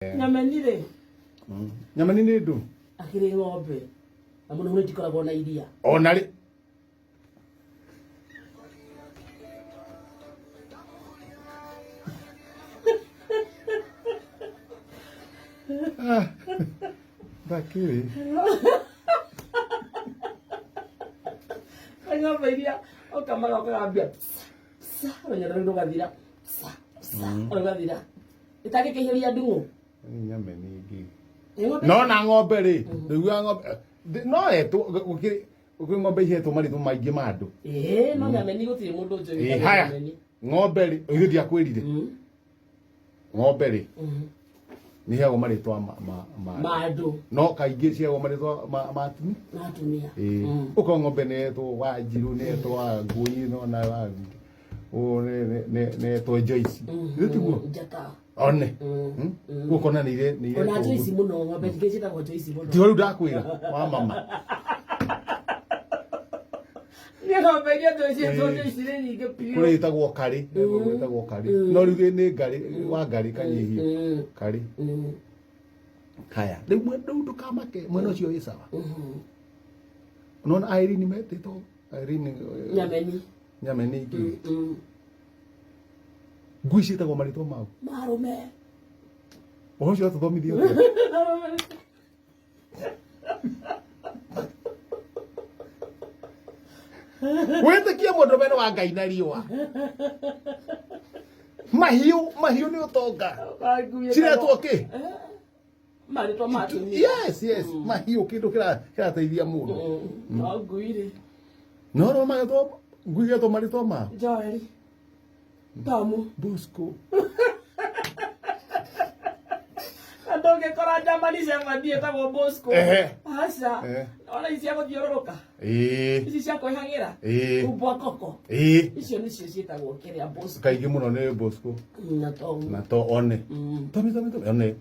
Nyameni rĩ? Nyameni nĩ ndũ. Akĩrĩ ng'ombe. Na mũno mũno itikoragwo na iria. Ona rĩ. Ah, Ndakĩrĩ. Ng'ombe iria ũkamaga ũkagambia rũnyendo rũu rũgathira rũgathira ĩtangĩkĩihũria ndung'u. Nĩ nyameni ingĩ. Nĩ ng'ombe. No na ng'ombe rĩ, rĩu ya ng'ombe no etwo gũkĩrĩ gũkĩrĩ ng'ombe ihetwo marĩtwa maingĩ ma andũ. Ĩĩ, no nyameni gũtirĩ mũndũ njũĩ Ĩĩ, wĩtagwo haya nyameni. Ng'ombe rĩ, ithuĩ ndiakwĩrire ng'ombe rĩ nĩ iheagwo marĩtwa ma ma andũ. No kaingĩ ciheagwo marĩtwa ma atumia. Na atumia. Ĩĩ. Ũkorwo ng'ombe nĩ yetwo Wanjiru, nĩ yetwo Wangũi, no na ũũ nĩ yetwo Joyce. Ithuĩ tiguo? Njata. One. Gũkona nĩ ire nĩ Ona iretwo Joyce ũguo. Mũno ng'ombe nyingĩ ciĩtagwo Joyce mũno. Tiho rĩu ndakwĩra wa mama. Nĩ ng'ombe iria njũĩ ciĩtwo Joyce nĩ nyingĩ biũ. Kũrĩ ĩtagwo karĩ, ĩtagwo karĩ. No rĩu nĩ ngarĩ, wa ngarĩ kanyihio. Karĩ. Haya, rĩu rĩu ndũkamake mwena ũcio wĩ sawa. Unaona Irene metĩtwo Irene Nyameni. Nyameni ingĩ. Ngui ciĩtagwo marĩtwa mau. Marume. Ũhoro ũcio watũthomithia atĩa? Wĩtĩkie mũndũ mene wa Ngai na riũa. Mahiũ, mahiũ nĩ ũtonga. Ciretwo kĩ? Marĩtwa ma atumia. Yes, mahiũ kĩndũ kĩrateithia mũndũ. No ngui rĩ? No no magetwo ngui getwo marĩtwa mao. Joel. Tomu. Bosco. Andũ ũngĩkora Germany Shepherd ĩtagwo Bosco. Aca. Ona ici cia gũthiũrũrũka. Ici cia kwĩhagĩra. Umbwa koko. Icio nĩcio ciĩtagwo kĩrĩa Bosco. Kaingĩ mũno nĩ Bosco. Na Tomu. Na to one. Tomi, Tomi, Tomi one.